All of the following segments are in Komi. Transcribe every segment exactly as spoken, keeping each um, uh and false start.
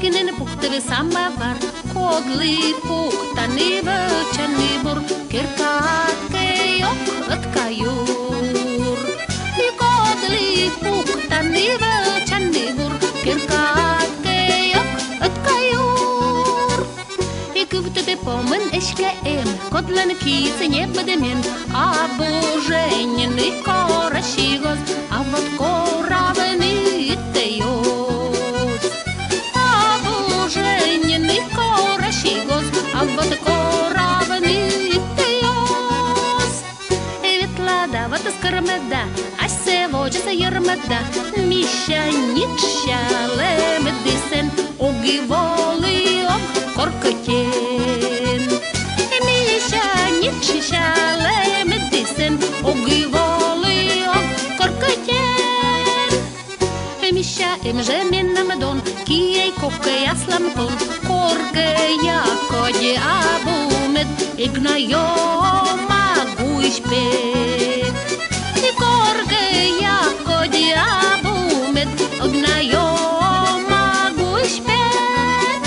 Нин пуктӧ вӧ самӧвар, кодлы пуктан и вӧчан и бур, керкаыд кӧ ёк, ӧтка юр. И кодлы пуктан и вӧчан и бур, керкаыд кӧ ёк, ӧтка юр. И кывтӧдӧ помын эськӧ эм, кодлӧн киыс небыд мен, абу жӧ нин и корасигоз, а вот коравны итӧ ёз. Абу жӧ нин и корасигоз, а вот коравны итӧ ёз. Ветлӧ да вӧтыс кӧрмӧ да, асьсӧ водзсӧ йӧрмӧ да, Мися нитша лэм дінсӧн, ог и волы, ог кор кӧтен. Мися нитша лэм дінсӧн, ог и волы, ог кор кӧтен. Мися эм жӧ менам дон, киӧй кокӧй аслам тон, коркӧя кодь абу мед, эг на ёма гуысь пет. И коркӧя кодь абу мед, эг на ёма гуысь пет.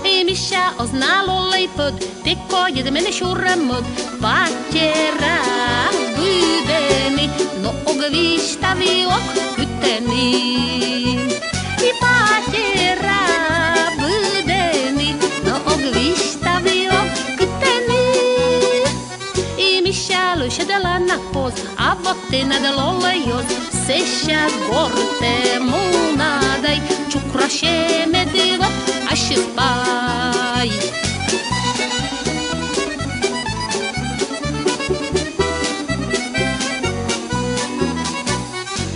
И Мися оз на лолӧй пӧд, пекодьыд менӧ сюрӧ мӧд, патера быдӧны, но ог висьтав и ог кытӧны. И патера быдӧны, но ог висьтав и ог кытӧны. И Мися лӧсьӧдӧ лана поз, а вот тэнад лолӧй оз, сэсся гортӧ мунад ай, чукрасьӧ медводз ассьыс пай.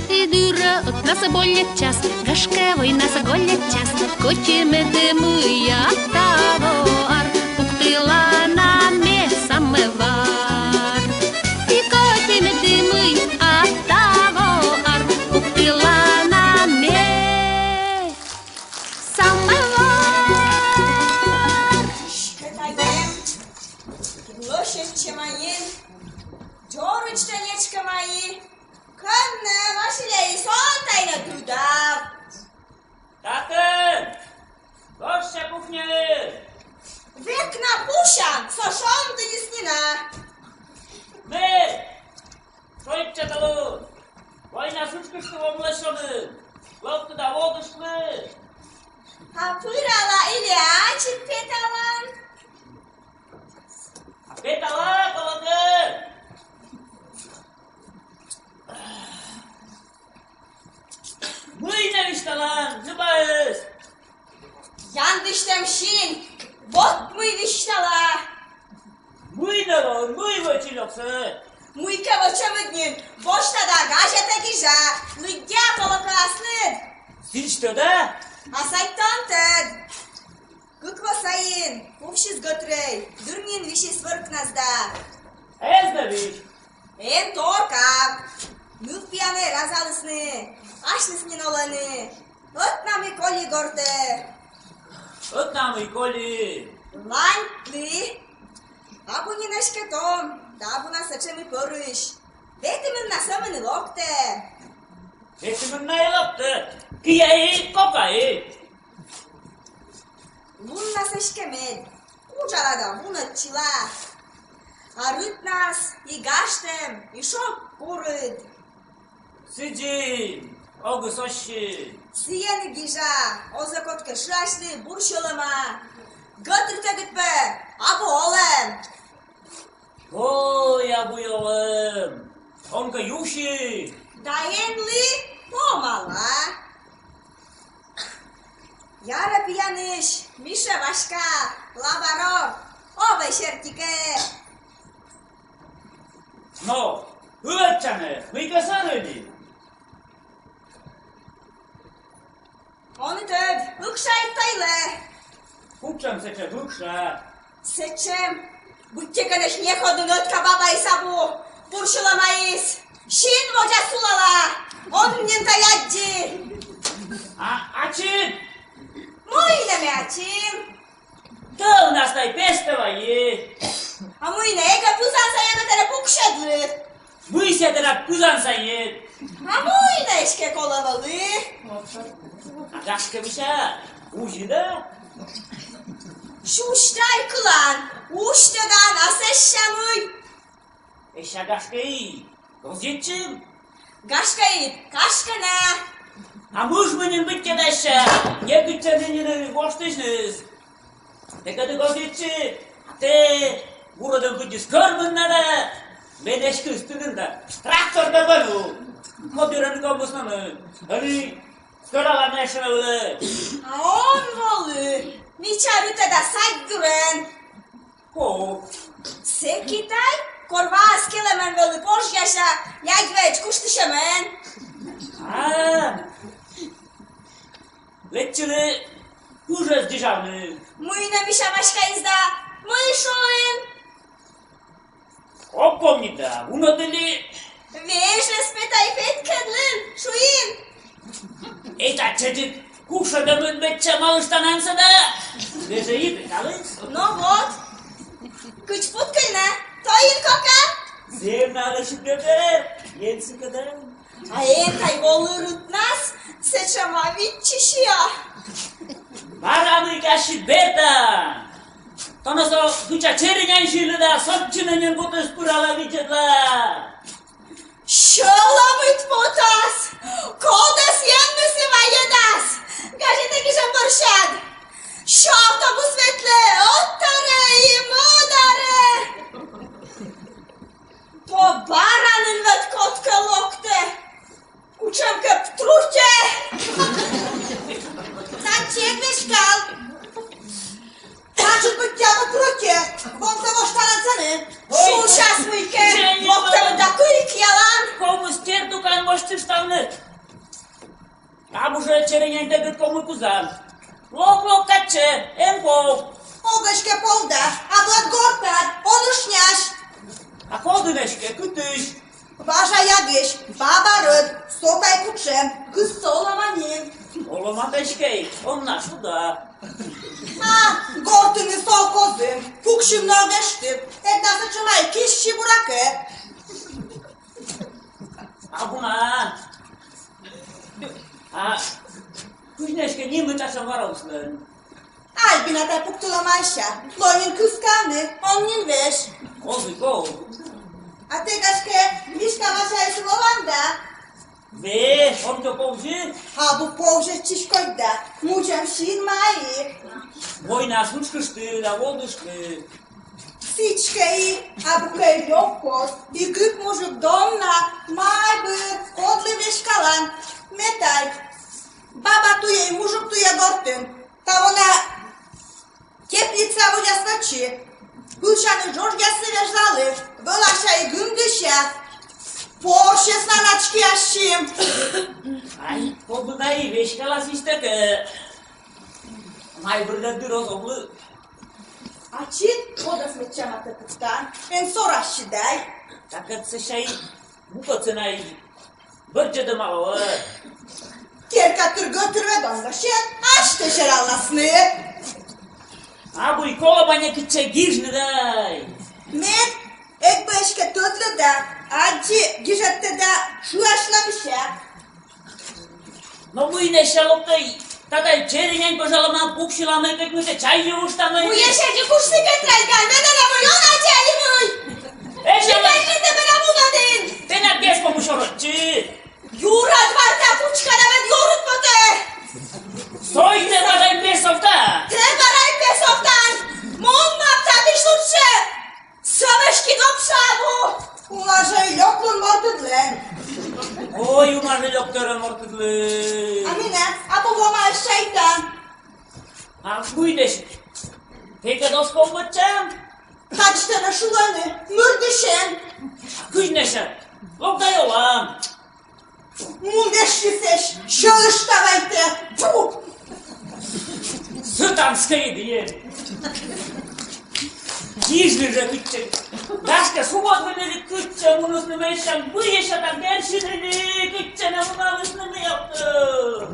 И дыр ӧтнас больӧчас, гашкӧ, войнас гольӧчас, кӧть медым мый, а таво ар пуктылана ме самӧвар. И кӧть медым мый, а таво ар пуктылана ме самӧвар. Кӧть айдем, лӧсьӧдчӧма нин, дзоридзтӧ нетшкӧма и, кӧн нӧ, Василей, со тайӧ тыдав? Татӧн! Гожся кухняын! Век на пусян, со шонді нин на. Мед! Шойччӧ талун! Война сутшкышты вомлы шонын! Локтӧ да водыштлы! А пырала или ачыд петалан? А петала, колӧкӧ! Мый нӧ висьталан, Любаыс? Яндысьтӧм син, вот мый висьтала. Мый нӧ вӧ-, мый вӧчин оксаыд? Мыйкӧ вӧчӧмыд нин, босьта да газетӧ гижа, лыддя, колӧкӧ, аслыд. Сідзтӧ да? А садьтӧ он тӧд. Кык во сайын пувсис гӧтрӧй, дыр нин висис вӧркнас да. Эз нӧ висьт. Эн торкав. Нывпиянӧй разалісны, асьныс нин олӧны. Ӧтнам и коли гортӧ. Ӧтнам и коли. Ланьтлі. Абу нин эськӧ том, да абу на сэтшӧм и пӧрысь. Ветымын на сӧмын и локтӧ. Ветымын на и локтӧ. Киӧй и кокӧй. Луннас эськӧ мед. Кужала да вунӧдчыла. А рытнас и гажтӧм, и шог курыд. Сідзи, огыс оссьы. Сійӧн и гижа, оз кодкӧ шыасьлы, бур сьӧлӧма. Гӧтртӧгыд пӧ абу олӧм. Ой, абу олӧм. Он кӧ юси. Да энлы помала. Яра пиянысь, Миша, Васька, лаборо, овӧ серти кӧ. Но, ылӧдчанӧ, мыйкӧ сӧрыны. Он и тӧд, ыкша и тӧйлӧ. Кутшӧм сэтшӧм ыкша? Сэтшӧм, быттьӧкӧ нӧшта некод нин ӧтка бабаыс абу, бур сьӧлӧмаыс. Син водзас сулала, он нин тай аддзы. А ачыд? Мый нӧ ме ачым? Тӧвнас тай пештӧ вайи. А мый нӧ, эгӧ пызан сайӧ тэнӧ пуксьӧдлі? Мый сійӧ тэнад пызан сайын? А мый нӧ эськӧ колӧ вӧлі? А гашкӧ, Мися, Узьыда? Сюсь тай кылан, усьтӧдан, а сэсся мый? Эсся, гашкӧ и, гозъетчим? Гашкӧ и, гашкӧ на. А мыж ме нин быттьӧ да эсся, некытчӧ нин воштысьны. Тэкӧд гозъетчи, а тэ гурӧдӧм пыдди скӧрмин на да, ме эськӧ ыстыны да, трактор да вӧлі. Кодъёрын ковмис на мый, ӧні скӧралан эшӧ вӧлі. А он вӧлі, мича рытӧ да садьгурӧн. Ко? Сэки тай, кор ваас келӧмӧн вӧлі пожъяса, ядь веч куштысьӧмӧн. А, лэччылі пыжӧс дижавны. Мый нӧ мича васькаис да, мый шуин? Ог помнит да, уна тӧлі. Вежӧс пӧ тай петкӧдлін, шуин. Эй, татчӧдз кушӧдӧмыд медся малыштан ансӧ да. Вежӧ и петаліс. Но вот. Кыдз путкыльны, то ин кока. Зэв на лӧсьыд пӧ, ен сыкӧдан. А эн тай волы рытнас, сэтшӧма виччысьӧ. Бара мыйкӧ ассьыд бертан. Тонӧ со кыдз черинянь сийлы да, сотчыны нин кутіс пырала видзӧдлас. Сьӧлӧмыд потас, кодӧс Енмыс вайӧдас. Газетӧ гижӧм бӧрсяд. Сё автобус ветлӧ, ӧтарӧ и мӧдарӧ. По баранын вед кодкӧ локтӧ. Кучӧмкӧ трутьӧ. Татчӧ эг веськал. Татшӧм быттьӧ трутьӧ. Вонса вошталан сэні. Ой. Шусяс мыйкӧ. Воктӧмыд да кыйкъялан. Ковмис тер дукан воштышталны. Абу жӧ черинянь тегыд ковмы кузан. Лок, лок татчӧ, эн пов. Ог эськӧ пов да, а вот гортад, он ышнясь. А кодын эськӧ, кытысь? Важаягысь, баба рӧд, со тай кутшӧм, кызсӧ олӧма нин. Олӧма эськӧ, он на шуда. А, гортын и совхозын, пуксьыны ог эшты, эг на сэтшӧма кисси, буракӧ. Абу на. А кыдз нӧ эськӧ нимыд татшӧм вараыслӧн? Альбина тай пуктылӧма сэсся. Лои нин кыскавны, он нин весь. Козы, ков. А тэ, гашкӧ, Мишка Васяысь волан да? Весь, он кӧ повзьӧ? Абу повзьӧ, чичкодь да. Мудзӧм синмӧ и. Войнаас ытшкышті да водзышті. Сідзкӧ и, абу кӧ и лёк кос, и кык мужик донна, майбыр, кодлы веськалан. Ме тай баба туйӧ и мужик туйӧ гортын. Таво на теплица водзас вӧчи. Пывсяны жождяссӧ вежлалі, вӧлася и гындыся. Порсьӧс на начки ассьым. Ай, кодлы да и веськалас висьтӧкӧ. Майбыр дыр оз овлы. Ачыд кодӧс медся матӧ пуктан, эн сорасьы дай. Так ӧд сэсся и мукӧдсӧ на и бӧрддьӧдӧма вӧлі. Керка тыр гӧтыр вед он лӧсьӧд, асьтӧ сераласны. Абу и колӧ некытчӧ гижны дай. Мед эг бы эськӧ тӧдлы да, аддзи гижӧдтӧ да шыасьлӧмся. Но мый нӧ сэсся локтӧ, татай черинянь пӧжалӧма, пуксьылӧма, кӧть мыйкӧ чай юыштам. Мый нӧ сэсся, куш сыкӧд райган, медана мый он аддзы али мый? Эсся. Тэнад геш помысь орӧдчы. Юрад варта пучкана, мед юрыд потӧ. Сой тэ бара песовта. Тэ бара песовтан. Мон мавтадысь лучше. Сӧмын эськӧ допша абу. Уна жӧ и лёк лун мортыдлы. Ой, уна жӧ лёк тӧрӧ мортыдлы. А менӧ абу вомаыс чайтан. А мый нӧ сэсся? Тэ кӧ дос ков быдсян? Татчӧ тэнӧ шулӧны, мырдысьӧн. Кыдз нӧ сэсся? Лок дай олан. Мун вешйысӧсь, сьӧлышта вӧйтӧ. Тьфу! Сатанскӧй идея. Гижны жӧ кытчӧ. Гашкӧ, субӧта вылын кытчӧ мунісны, мися, мый эськӧ там герсьыны ли, кытчӧ нӧ муналісны, мый ӧтчыд.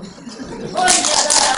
Ой, яра.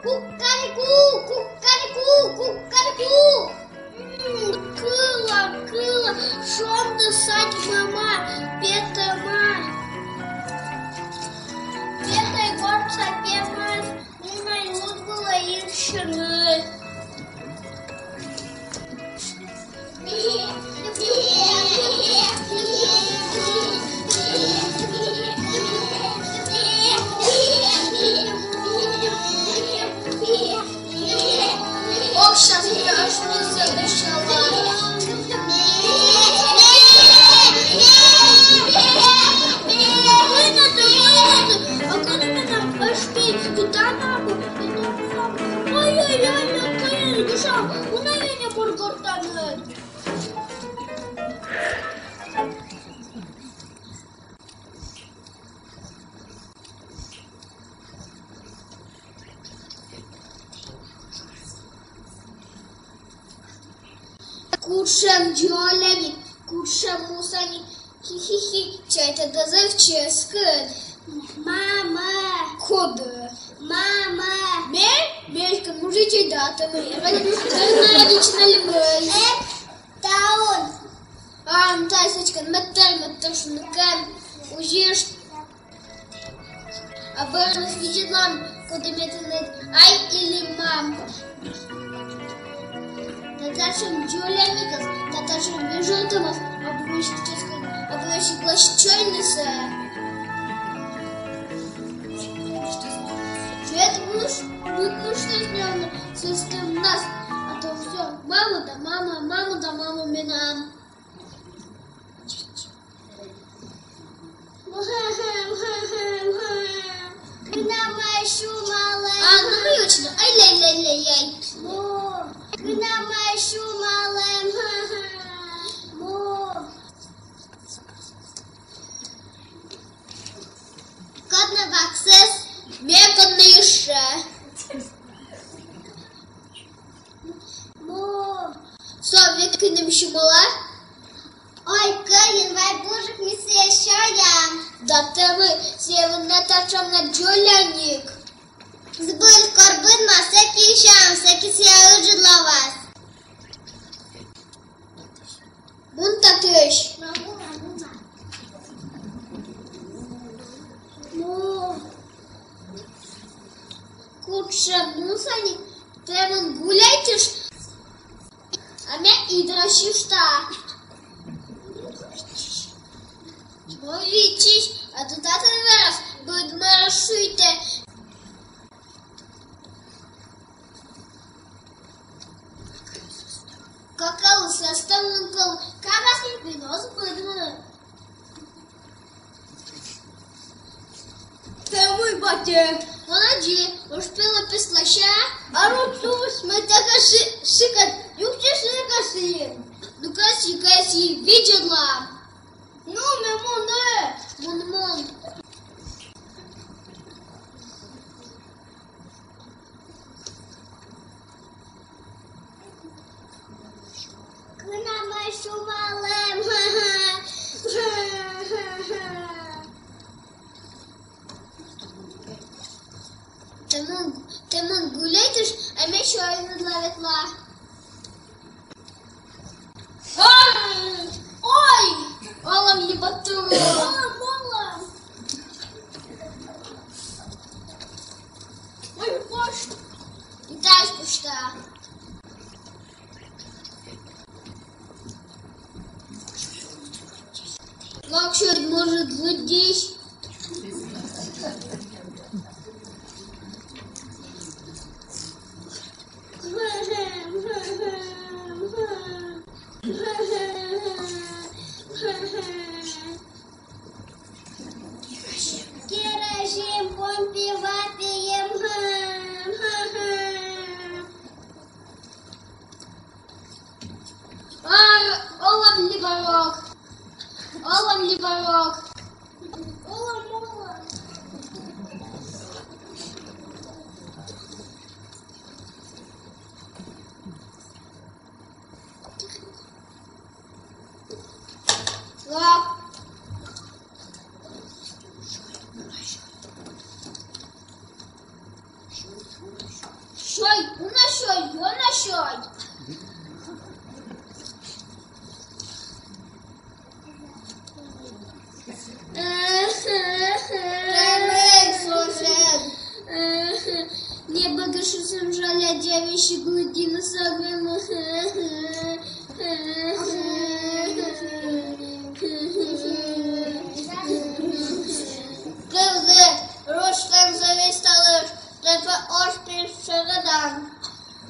Кукареку, кукареку, кукареку. М, кыла, кыла, шонды садьмама, петӧма. Петӧй гортса пемас, мунӧй лун вылӧ ирсьыны. Ох, щас я аж не задышала. Вынады, вынады, а коли менам ӧшпи тутана абу, тутана абу. Ой-ой-ой, ой, ой, душа, уна я не бургортаны. Кутшӧм дзоляник, кутшӧм мусаник, хи-хи-хи, чайта, дазыр чӧскыд. Мама! Коді? Мама! Ме? Ме эськӧ мужичӧй да, тэ мый, эрӧ, эрӧ радейтчыны ли мый? Э, таун! А, ну, тай сэтчӧ, мед тэ, мед тэ шуны кӧ, узьышт. А бӧрыныс видзӧдлам, коді ме тэнад, ай или мам. Да татшӧм дзоляникыс, да татшӧм вежӧртӧмыс, абу вӧсяс чӧскыд, абу вӧсяс чойнысӧ. Чует, муш, муш, муш, сӧстӧмнас, а то всё, мама да мама, мама да мама менам. Кынам ай сюмалӧ. А, ну, мый ӧтчыд, ай-ляй-ляй-ляй-ляй. Мо. Кынам ай сюмалӧ. Мо. Код на ваксис. Ме код на ещё. Мо. Со век кынам сюмалӧ. Ой, кӧин вай бурджык, ми сійӧс сёям. Да тэ мый, сійӧ вӧлі на татшӧм на дзоляник. Збыль, кор быдмас, сэки сёям, сэки сійӧ ыджыдлавас. Мун татысь. Мо. Кутшӧм мусаник, тэ мун гуляйтыштан, а ме идрасьышта. Мо виччысь, а то татӧн верӧс быдмӧрӧс шуитӧ. Какалыс эстӧн лун кол, кагасник виноз быдмы. Тэ мый, батьӧ? Мон аддзи, ӧшпи лэптыслы сэсся. А рут тувыс, мед тэ кӧ шы-, сыкӧд, юксьы сыкӧд сійӧ. Ну, кӧсйы, кӧсйы, видзӧдлам. Ну, ме муна. Мун, мун. Кынам ай сюмалӧ. Тэ мун, тэ мун гуляйтыштан, а ме сёйны ветла. Ой! Ой! Олӧм либӧ тыр. Олӧм, олӧм. Ой, кош. И тайӧс кушта. Воксё, может, лыддьысь. Керосин помпа ватіс. А, олӧм либӧ рок. Олӧм либӧ рок. Ёна сёй. Небогашусом жаля девичий глубина сагрым. Кызы, рушлен зависталыш, тепе ош пир шегадан.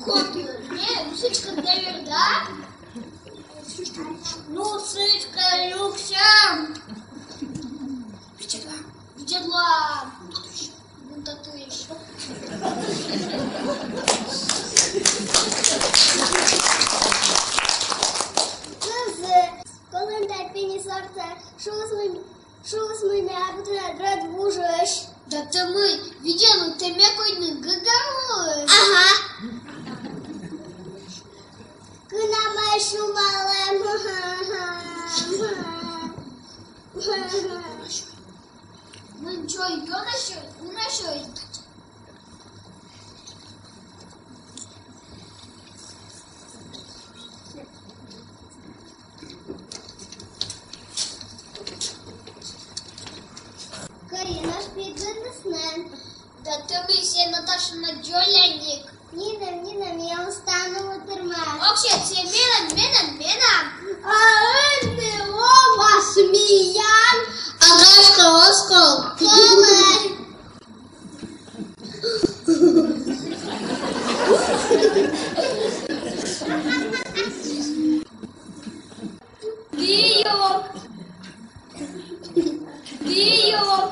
Кот, не, сычка, да верда? Ну, сычка, люксям. Видела. Бунтатуешь. Кызы, колын да пени сорта, шуз мый, шуз мый ме абутына град вужыш. Да тэ мый, видела, тэ ме койны гыгамуш. Ага. Кынам ай шумале. Мын чой, ёна сёй, уна сёй. Карина, шпигын снен. Да тэ мый, сэ Наташина дзоляник. Нинӧм, нинӧм, ме оз тані тырмы. Ок сет, сэ менам, менам, менам. А ӧні лоас миян. Агашка, оскол. Колӧ. Виюк! Виюк!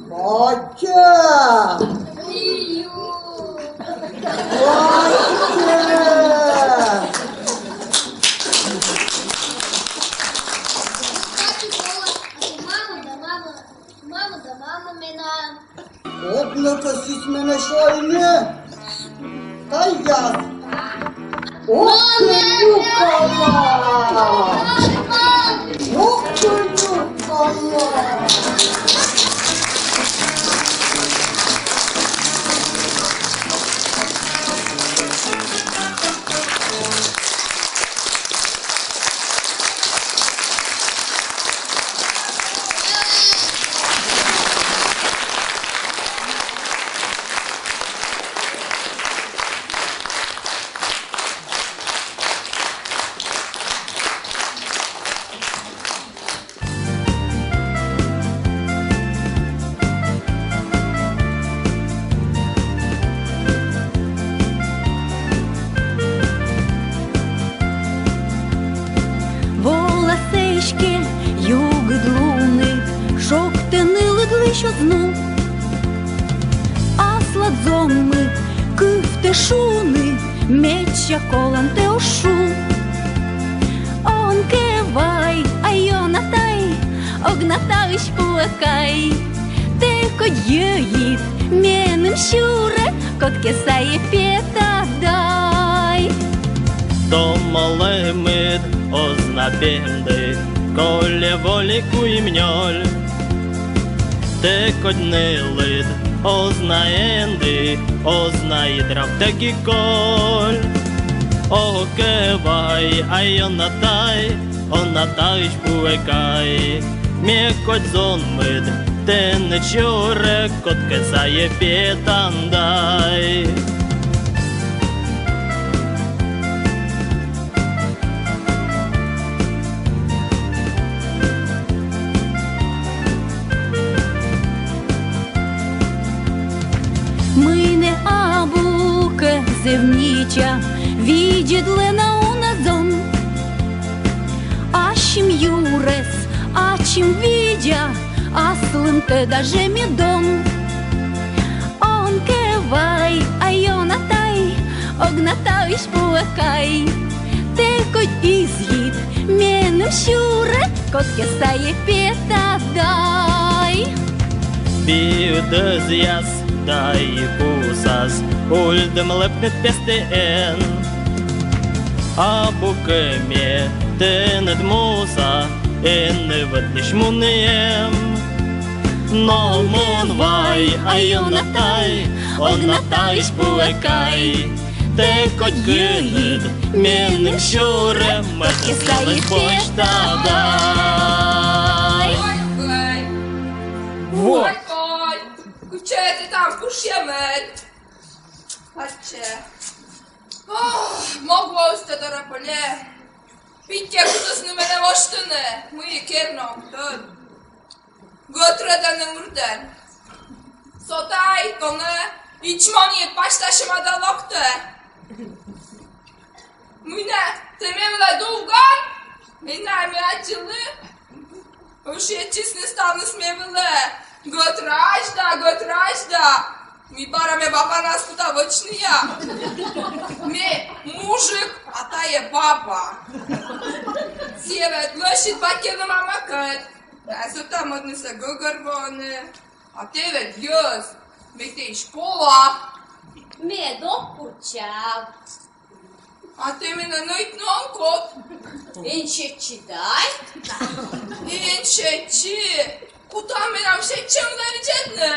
Батя! Виюк! Батя! Кстати, Коля, а ты мама да мама? Мама да мама менам. Однако сись менӧ сёйны. Таяс. Ок, кыдукала. Ок, кыдукала. Волас эськӧ югыд лунӧ, шогтӧ нылыдлысь оз ну. Аслад зонмыд кывтӧ шуны, медся колантӧ оз шу. Он кӧ вай, а ёна тай, ог на таысь пуӧ кай. Тэ кодь йӧйыд меным сюрӧ, кодкӧ сайӧ петӧ дай. Том олӧмыд оз на пемды, кольӧ воли куим-нёль. Тэ кодь нылыд оз на энды, оз на и драв тӧкйы коль. Ок кӧ вай, а ёна тай, он на таысь пуӧ кай. Ме кодь зонмыд тэныд сюрӧ, кодкӧ сайӧ петан дай. Мый нӧ абу кӧ зэв нича, видзӧдлӧ на уна зон. Ассьым юрӧс ачым видза, аслым тӧда жӧ ме дон. Он кӧ вай, а ёна тай, ог на таысь пуӧ кай. Тэ кодь изйыд меным сюрӧ, кодкӧ сайӧ петан дай. Пиыд ӧзъяс да и пусас ульдӧм лӧпныд пестӧ эн. Абу кӧ ме тэныд муса, Эн ӧвӧтлысь мунім, но мун вай, а ёна тай, ог на тайысь пуэ кай. Тэ коть кыныд меным сюрӧ, мӧд кисаысь босьтадай. Ой, ой. Вот. Ой, ой. Куча ты там пушъямӧн. Пачча. Ох, мог воыстӧ торопӧль. Питтьӧ кутісны менӧ воштыны, мый кернок тӧд. Гӧтрӧдӧны мырдӧн. Со тай, тонӧ ичмоньыд пасьтасьӧма да локтӧ. Мый нӧ, тэ ме вылӧ дувган? Эн на ме аддзывлы. Ӧшъятчисны ставныс ме вылӧ. Гӧтрась да, гӧтрась да. Ми бара ме бабанас кута вӧчныя. Ме мужик, а тая баба. Сійӧ ӧд лӧсьыд батьлы мамӧкӧд. А со та мӧднысӧ гӧгӧрвоӧны. А тэ ӧд йӧз. Ме тэысь пола. Ме ог курччав. А тэ менӧ нӧйтны он кут? Эн сетчы дай. Эн сетчы. Кутан менам сетчӧм лӧсьыд нӧ.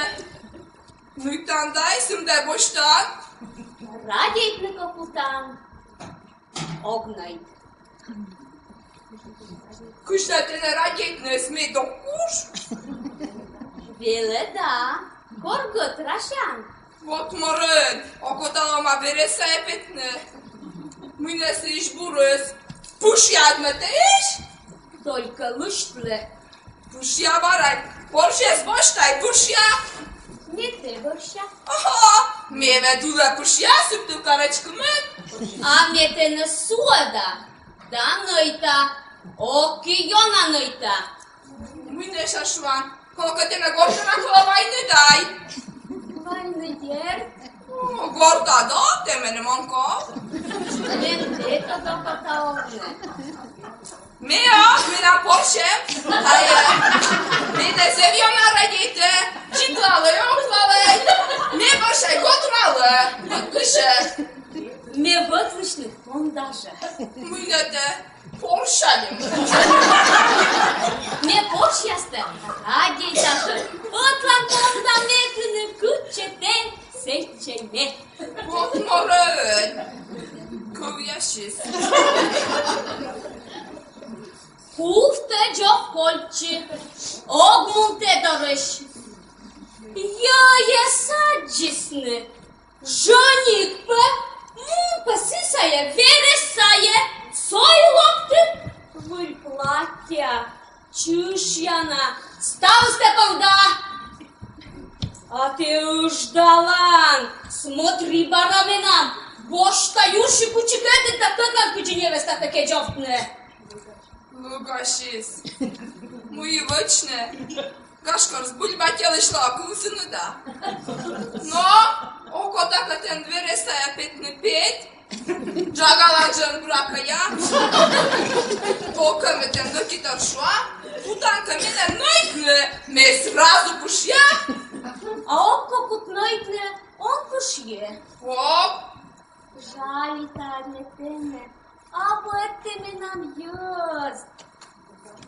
Нӧйтан дай, сымда босьтан. Радейтны кӧ кутан, ог нӧйт. Кыдз нӧ тэнӧ радейтны, эсмӧд ог куж? Велӧда, кор гӧтрасян. Вот морӧн, окота лоӧма верӧс сайӧ петны. Мый нӧ сыысь бурыс? Пышъяд нӧ тэысь? Только лысьтлы. Пышъя, барань, порсьӧс босьтай, пышъя. Ме тэ босьта. Ага, ме ӧд улӧ пышъя, Сыктывкарӧ кымын. А ме тэнӧ суӧда да нӧйта. Ок и ёна нӧйта. Мый нӧ сэсся шуан, колӧкӧ тэнӧ гортана колӧ вайны дай. Вайны, дерт. О, горта да, тэ меным он ков. Ме тэ тодо, кота овны. Ме ог, менам порсьӧм. Тая. Ме тэ зэв ёна радейта. Чиклалӧ, ог валӧ. Ме, прощай, гӧтралӧ. Вот кыдзи. Ме вӧтлысьны пондажӧ. Мый нӧ тэ порсяньым. Ме порсьястӧ радейтажӧ. Ӧтлаын понда ме тэнӧ, кытчӧ тэ, сэтчӧ ме. Вот морӧн. Кывъясис. Кувтӧдз ог кольччы, ог мун тэ дорысь. Йӧйӧс аддзисны. Жӧник пӧ, мун пӧ сы сайӧ, верӧс сайӧ, со и локтӧ выль платтьӧа, чышъяна, ставыс тэ понда. А тэ ыждалан, смотри, бара менам, босьта юрси кучикӧд да тӧдан, кыдзи невестатӧ кедзовтны. Лӧгасис. Мый вӧчны? Гашкӧ, збыль батьлысь лоӧ кывзыны да. Но, окота кӧ тэн верӧс сайӧ петны, пет. Джагалан жӧ, буракӧ, я. Токӧ ме тэн нӧкитор шуа, кутан кӧ менӧ нӧйтны, ме сразу пышъя. А ог кӧ кут нӧйтны, он пышйы. Ог. Жалита ме тэнӧ. Абу ӧд тэ менам йӧз.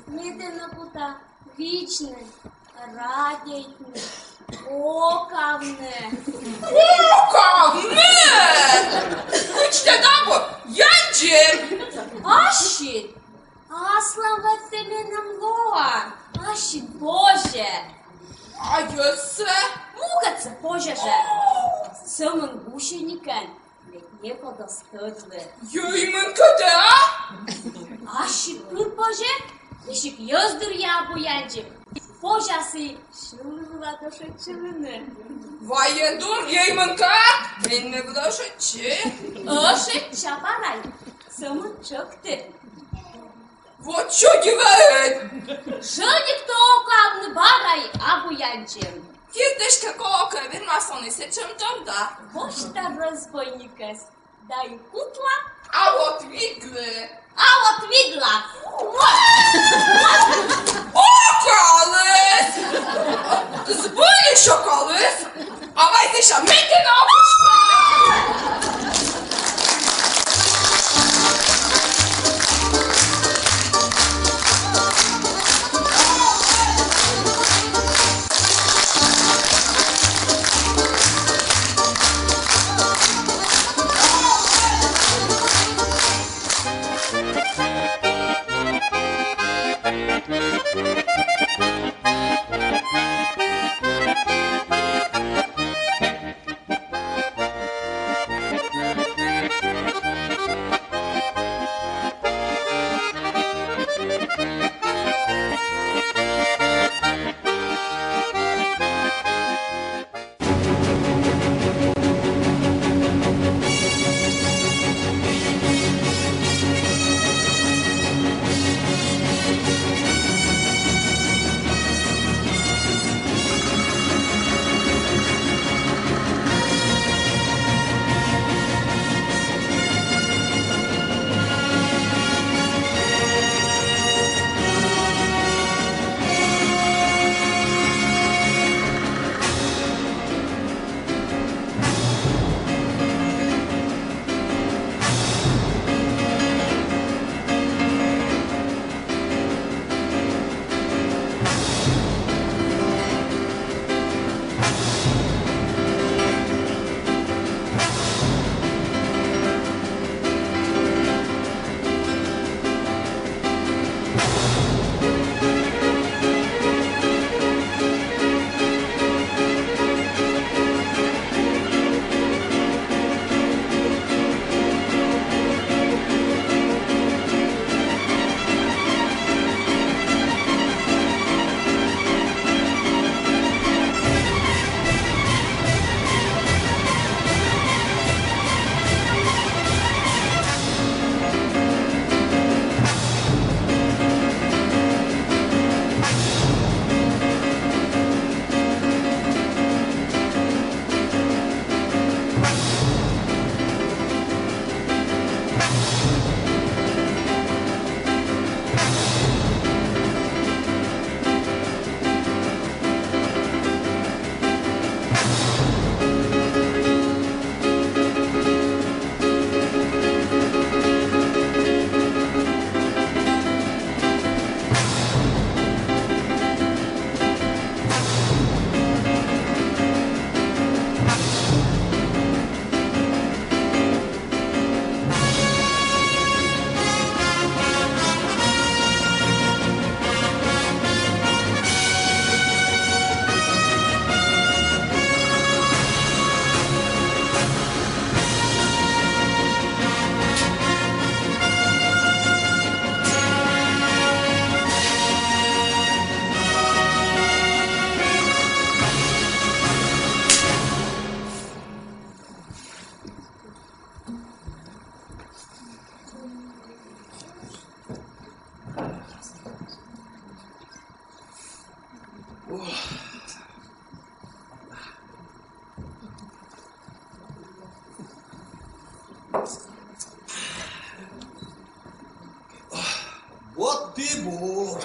Ме тэнӧ кута видзны, радейтны, окавны. Окавны! Кыдз тэ абу аддзан? Ассьыд. Аслам ӧд тэ менам лоан. Ассьыд позьӧ. А йӧзсӧ? Мукӧдсӧ позьӧ жӧ. Сӧмын гусеникӧн. Мед некод оз тӧдлы. Йӧй мын кӧть, а? Ассьыд пыр позьӧ, весиг йӧз дырйи абу яндзим. Позяс и сьывлы вылад ӧшӧдчывны. Вай эн дур, йӧй мын кӧть, эн ме вылӧ ӧшӧдчы. Ӧшӧдча, барань, сӧмын тшӧктыд. Вот чудо вӧйт! Жӧниктӧ окавны бара и абу яндзим. Тирдыштӧ, колӧкӧ, вермас он и сэтшӧмтор да. Босьта разбойникӧс да и кутла. А вот видлы. А вот видла. Вот. Вот. Окаліс! Збыльысь окаліс! А вай сэсся ме тэнӧ ог пышты! Вот и бур.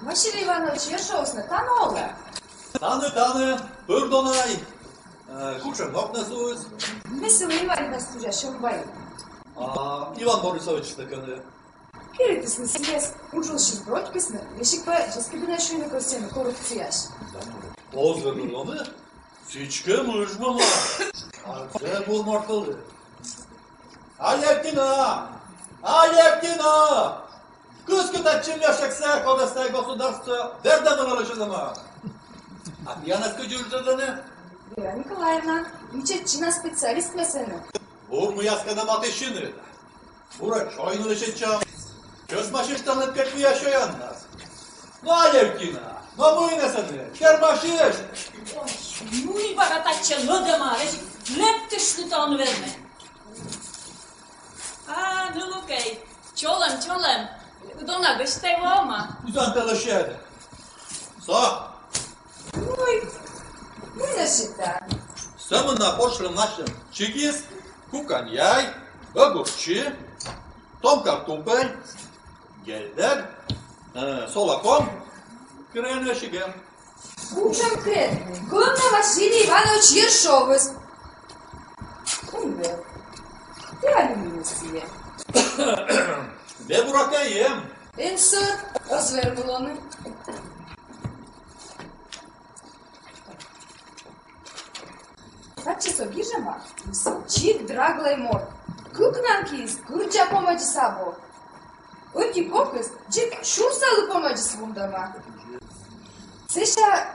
Василий Иванович Ершовыс тані олӧ? Тані, тані, пыр донай. Э, кутшӧм ног нӧ сійӧс? Ме сылы инвалидность кузя сьӧм вай. А Иван Борисовичыс кӧні? Керитісны сійӧс, уджалысь бродкисны, весиг пӧ дзескыдінӧ сюйны кӧсйӧны коррупцияысь. Оз вермы лоны, сідзкӧ мыжмӧма. А зэв бур морт вӧлі. Алевтина! Алевтина! Кыскы татчӧ мешӧксӧ, кодӧс тайӧ государство вердӧмлы лӧсьӧдӧма. А пияныс кыдзи уджалӧ? Вера Николаевна, ичӧтик на специалист ме сэні. Бур муяскӧд на матыстчыны. Бура чой нин лӧсьӧдчам. Чӧсмасьышталӧ кӧть муяс чойӧн на. Но, Алевтина, но мый нӧ сэні, сермасьышт. Ой, мый бара татчӧ лӧдӧма, весиг лэптыштны он вермы. А, нылукӧй, чолӧм, чолӧм. Дона гӧсьтӧй воӧма. Кутшӧм тэ лӧсьӧд? Со. Ой, мый нӧ сэтшӧм? Сӧмын на пошлӧм начӧн: чикис, кукань яй, огурчи, том картупель, гельдер, э, солаком, кырыян весиг эм. Кутшӧмкӧ, главнӧй, Василий Иванович Ершовыс. Ӧні тэ али мый нӧ сійӧ? Ме, буракӧ, эм. Эн сӧр, оз вермы лоны. Татчӧ со гижӧма, мый чик драглӧй морт. Кыкнан киыс кырддза помӧдзыс абу. Ӧти кокыс дзик сюрсалы помӧдзыс вундӧма. Сэсся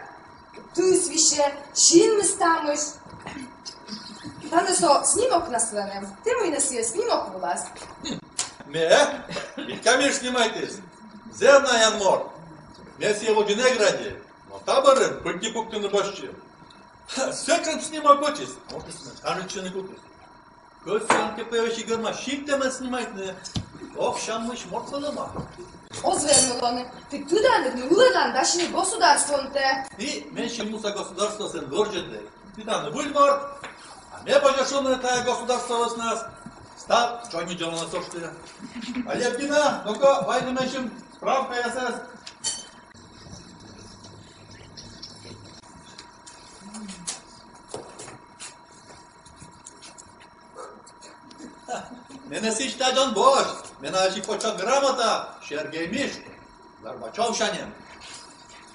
тыс висьӧ, синмыс тамысь. Тані со снимокнас вӧлӧм. Тэ мый нӧ сійӧ снимок вылас? Ме? Витька Миш снимайтіс. Зэв наян морт. Ме сійӧ водзын эг радейт. Но та бӧрын пыдди пуктыны босьтчи. Сэтшӧм снимок вӧчис, мортыс кажитчыны кутіс. Кӧсъян кӧ пӧ весиг верма сиктӧмӧн снимайтны. Ок, сяммысь морт вӧлӧма. Оз вермы лоны. Тэ тӧданныд нин ылӧдан да сійӧ государствонтӧ. И ме сійӧ муса государствоӧс эн вӧрзьӧдлӧй. Тэ тані выль морт, а ме, позьӧ шуны, тайӧ государство вӧснас став чойнидзалана сошті. Алевтина, ну-ка, вай нӧ менсьым справкаясӧс. Менӧ сідз тадз он босьт, менам ачым почёт грамота, Сергей Миш, Горбачёв сяньӧн.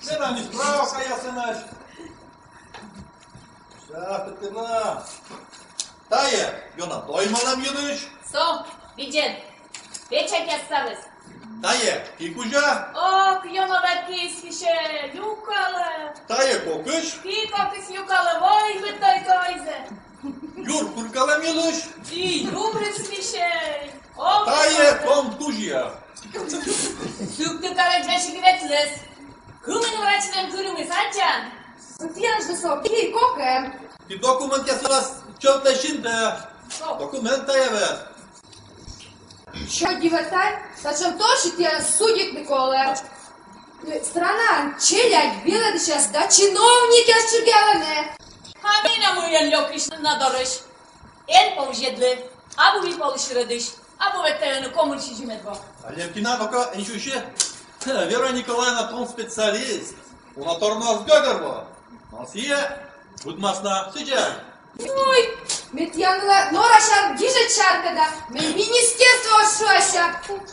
Менам и справкаясӧн. Щас, тӧдмӧ. Тайӧ ёна доймалӧм йылысь. Со, видзӧд, печатьяс ставыс. Тайӧ ки кузя. Ок, ёна, вай киыс висьӧ, юкалӧ. Тайӧ кокысь. Ки кокысь юкалӧ, вой быттьӧ койзӧ. Юр куркалӧм йылысь. И юрыс висьӧ. Ок, тайӧ ок. Том тузья. Сыктывкарӧ весиг ветліс. Кымын врачлӧн кырымыс, аддзан? Тіян жӧ со ки кокӧн. Ті документъяс вылас чӧв лэчинтӧ. Со. Документ тайӧ вӧлӧм. Сёрниыс вӧлӧм, татшӧм торсьӧ тіянӧс судитны колӧ. Странаын челядь велӧдысьяс да чиновникъяс чирдалӧны. А менам мыйӧн лёкысь на дорысь? Эн повзьӧдлы, абу ми полысь рӧдысь, абу ведь тэ ӧні комын сизимӧд во. Алевтина, ну-ка, эн сюсь. Вера Николаевна том специалист. Уна торъяс гӧгӧрвоӧ. Но сійӧ быдмас на сідзи. Ой, ме тіянлы норасян гижӧд сяртӧда, ме министерствоӧ шыасьӧ.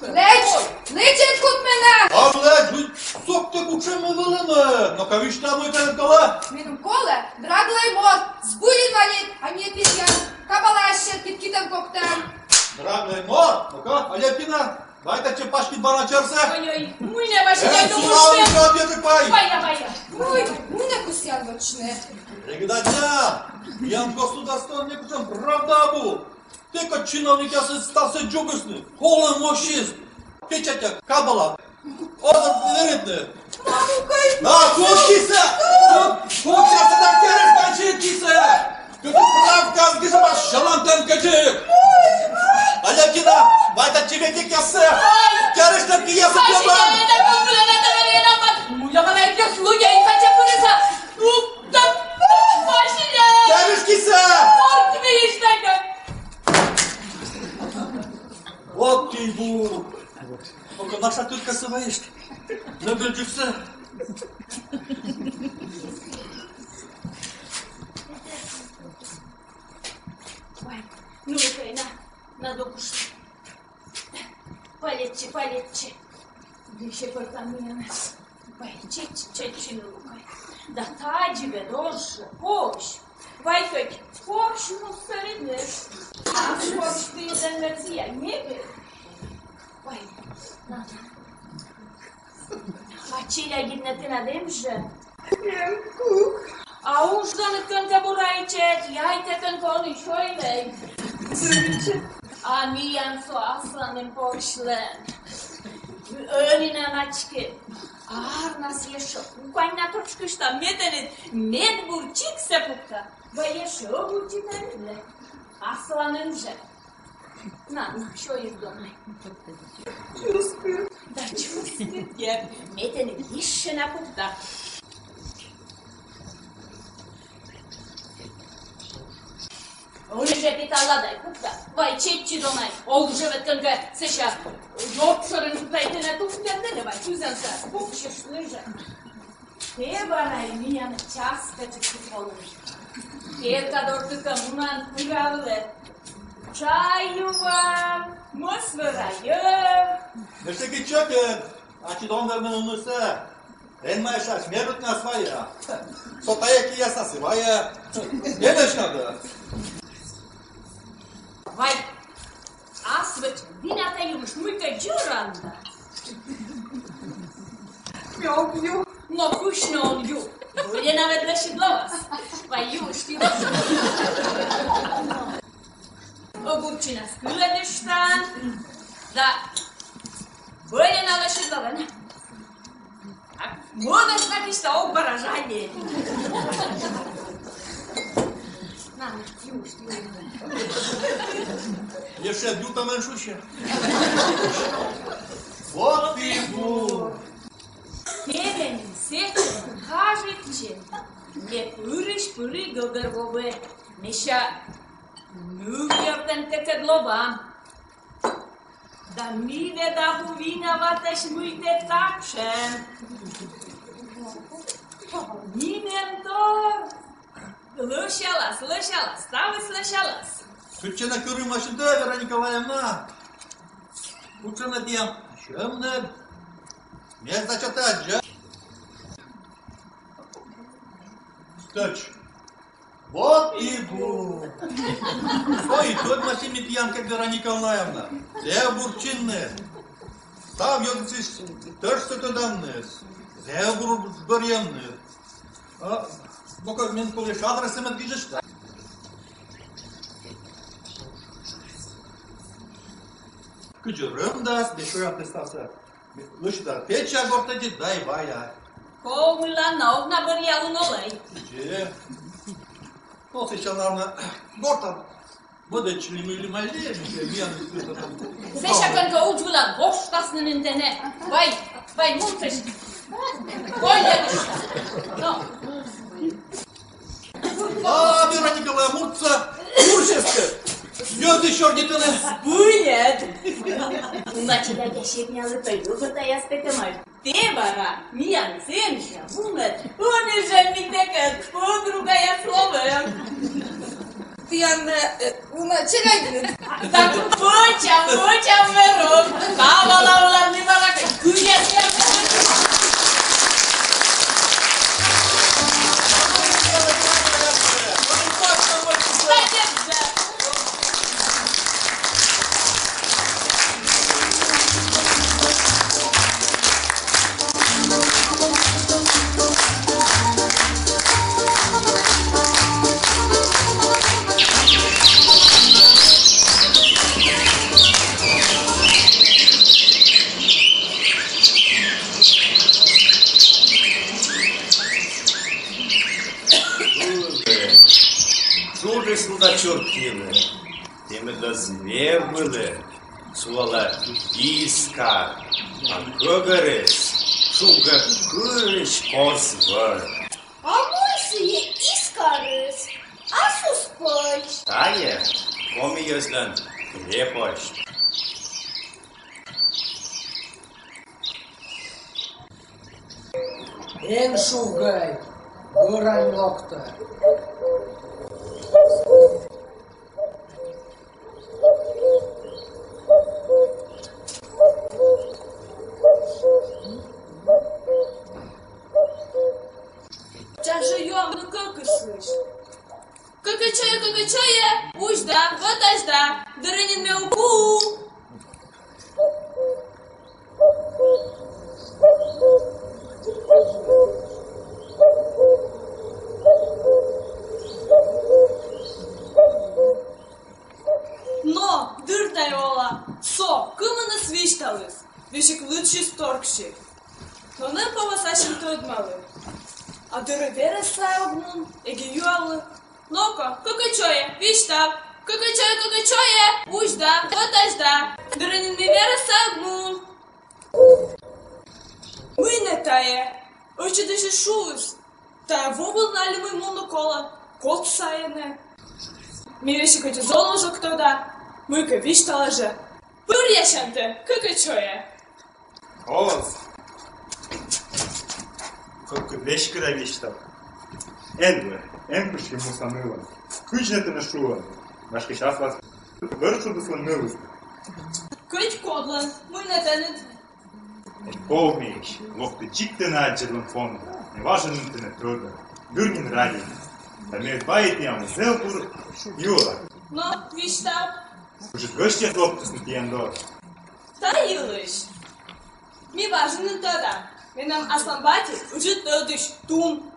Лэдз, лэдз эн кут менӧ. Ог лэдз, сокта кутшӧм ме вӧлӧма. Но-ка, висьтав, мый тэнӧ колӧ. Меным колӧ драглӧй морт, збыльысь вӧлӧм, а не тіян кабалаяс серти китӧн-коктӧн. Драглӧй морт, ну-ка, Алевтина. Вай татчӧ паськыд бара черсӧ. Ой-ой, мый нӧ, Василий, э, думаешь, сулавны ты? Кӧть ӧтик вай. Вай, вай, вай. Ой, мый нӧ кӧсъян вӧчны? Регда тя, миян государствоын некутшӧм правда абу. Тэ кӧть чиновникъясыс ставсӧ дзугисны, олӧм воссис. Печатьяс, кабала. Оз веритны. Мамукай. На, кут кисӧ! Кут, кут кисӧ да керыштан сет кисӧ! Кыдз справкаыс гижӧма, сьӧлӧмтӧ кӧть. Алевтина, вай татчӧ ветикъяссӧ. Керыштан кияссӧ. Керышт кисӧ! Вот ты бу! Ог-ӧ, Маша, только сываешь. Нӧбӧл дзик сӧ. Ой, ну, Украина, надо кушать. Полегче, полегче. Вещи только мне. Вай, чеччи, чеччи, нылукай. Да тадзи ведь торсьӧ, повзь. Вай кӧть повзь, ну, сэриднес. А повзь, ты, Дэн Мерсия, не бей. Вай, на, на. А челядьыд нӧ тэнад эм жӧ? Эм, кык. А удждоныд кӧнкӧ бура ичӧт, яйтӧ кӧнкӧ он и сёйлӧй. А миян со асланым повзьлӧн. Ӧні на начке. А арнас ещӧ кукань на точкыштам, ме тэныд медбур чиксӧ пукта. Вай ещӧ ӧбуджык на. Асланым жӧ. На, на, сёй, Донай. Чӧскыд. Да, чӧскыд, я. Ме тэныд ещӧ на пукта. Ӧні жӧ питала да пукта. Вай, чеччи, Донай. Ог жӧ ведь кӧнкӧ сэсся ёрт шӧрын тайӧ тэнӧ тухтӧ, тэнӧ вай тузянса пуксьыштны жӧ. Тэ, Ванай, миянӧ частӧ чукчик волы. Керка дорті кӧ мунан, пыравлы. Чай юам, мӧс вӧра йӧм. Мыйсӧ кӧ чӧкыд, ачыд он вермы нунысӧ. Эн майшась, ме рытнас вая. Со тайӧ киясас и вая. Эн ӧшкады. Вай, ас вӧчӧ, вина тай юмыштӧ, мыйкӧ дзуран да. Ме ог ю. Но кысь нӧ он ю? Вӧлі на ведь лӧсьыд лоас. Вай юышт, юышт. Огурчинас кылӧдыштан. Да. Вӧлі на лӧсьыд лоас. А мӧдӧдны кыдзкӧ, ог бара жаль. На, на, юышт, юышт. Ещӧ ю да мем шусьӧ. Вот и бу. Пельӧн сэтшӧм кажитчӧм, мед пырысь-пырысь гӧгӧрвоӧ вӧлі, мися, нывъёртӧн тэкӧд лоан. Да ми ведь абу виноватӧсь, мый тэ татшӧм. Нимӧн тор. Лӧсялас, лӧсялас, ставыс лӧсялас. Кытчӧ нӧ кырымыштӧ, Вера Николаевна? Кутшӧм нӧ тіян сьӧмныд? Ме, значит, аддза. Стӧч. Вот и бу. Ой, тӧдмасим ми тіянкӧд, Вера Николаевна. Зэв бур чиннад. Став ёнджыкысь тӧдсӧ тӧданныд. Зэв бур бӧрйинныд. А, ну-ка, мен колӧ адресыд гижышта. Кыдзи рӧмдас, ме шуа тэ ставсӧ. Лӧсьыда печа гортӧдз да и вая. Ков мыйла на ог на бӧръялы нолӧй. Э. Но, сейчас, наверное, гортад. Мӧдӧдчылім ли мый ли, миян. Сэсся кӧнкӧ удж вылад гожтасны нин тэнӧ. Вай, вай, муртсӧ. Вай, но. А, Вера Николаевна, муртса, муртса. Йӧзыс сёрнитӧны. Збыльысь. Уна челядь, сетнялы, тай гӧгӧртаяс петӧма. Тэ бара миян сэнсьым вунӧд, ӧні жӧ ми тэкӧд подругаяс лоам. Тіян, э, уна челядьныд. Так, вӧчам, вӧчам, Верук. Кавала улад, ми бара кӧ кыдз. Шуджис луда чуркилы, темыдлӧз ме вылӧ сулалӧ Искар, а гӧгӧрыс шугӧ кырысь коз вӧр. А мый сійӧ Искарыс? А сус пӧч? Тайӧ коми йӧзлӧн крепость. Эн шугӧй, гӧрань локтӧ. Чача юалӧ кӧкышлысь. Кӧкӧ чойӧ, кӧкӧ чойӧ, узь да, вӧтась да, дырӧ нин ме уку. Но, дыр тай ола, со кымыныс висьталіс, весиг лыдсис торксьыд. Но нӧ пӧ вӧсасьӧм тӧдмалӧ. А дыр верӧс сайӧ ог мун, эг и юалӧ. Но-ко, кӧкӧ чойӧ, висьтав. Кӧкӧ чойӧ, кӧкӧ чойӧ, узь да, вӧтась да, дырӧ нин ме верӧс сайӧ ог мун. Мый нӧ тайӧ? Ӧтчыдысь шуис: тайӧ во вылын али мый мунны колӧ, код сайӧ нӧ. Ме весиг ӧти зоныс ог тӧда, мыйкӧ висьтала жӧ. Пӧръясян тэ, кӧкӧ чойӧ. Оз. Кодкӧ веськыда висьтав. Эн вӧр, эн пышйы муса нылӧн. Кыдз нӧ тэнӧ шуӧны? Гашкӧ, час вӧрас вӧр шудыслӧн нылыс. Кӧть кодлӧн, мый нӧ тэныд? Ковмесь, локтӧ чиктӧ на аддзӧдлун фонда. Ме важӧн нин тэнӧ тӧда. Дыр нин радейтӧ. Да ме вайӧ тіян зэв бур юалӧм. Но, висьтав. Ыджыд гӧсьтъяс локтісны тіян дорӧ. Та йылысь. Ме важӧн нин тӧда. Менам аслам батьӧ ыджыд тӧдысь, тум.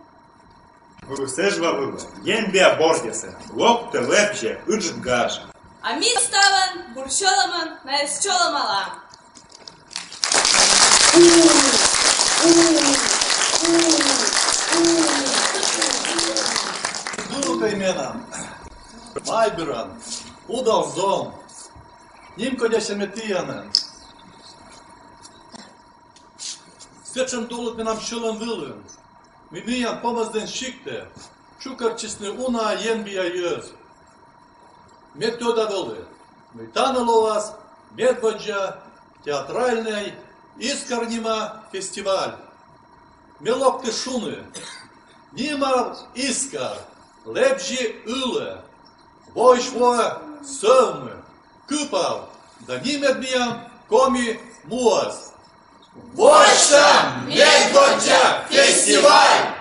Вывсӧ жӧ вӧлі енбиа бордъясӧн. Локтӧ, лэбзьӧ, ыджыд гаж. А ми ставӧн бур сьӧлӧмӧн найӧс чолӧмалам. Дурукӧй менам, майбыран, удалзом. Нимкодясьӧй ме тіянӧн. Сэтшӧм долыд менам сьӧлӧм вылын, мый миян Помӧсдін сиктӧ чукӧртчисны уна енбиа йӧз. Ме тӧда вӧлі, мый тані лоас медводдза театральнӧй «Искар» нима фестиваль. Ме локті шуны: нимав «Искар», лэбзьы ылӧ, воысь воӧ сӧвмы, кыпав да нимӧд миян коми муӧс. Восьтам медводдза фестиваль!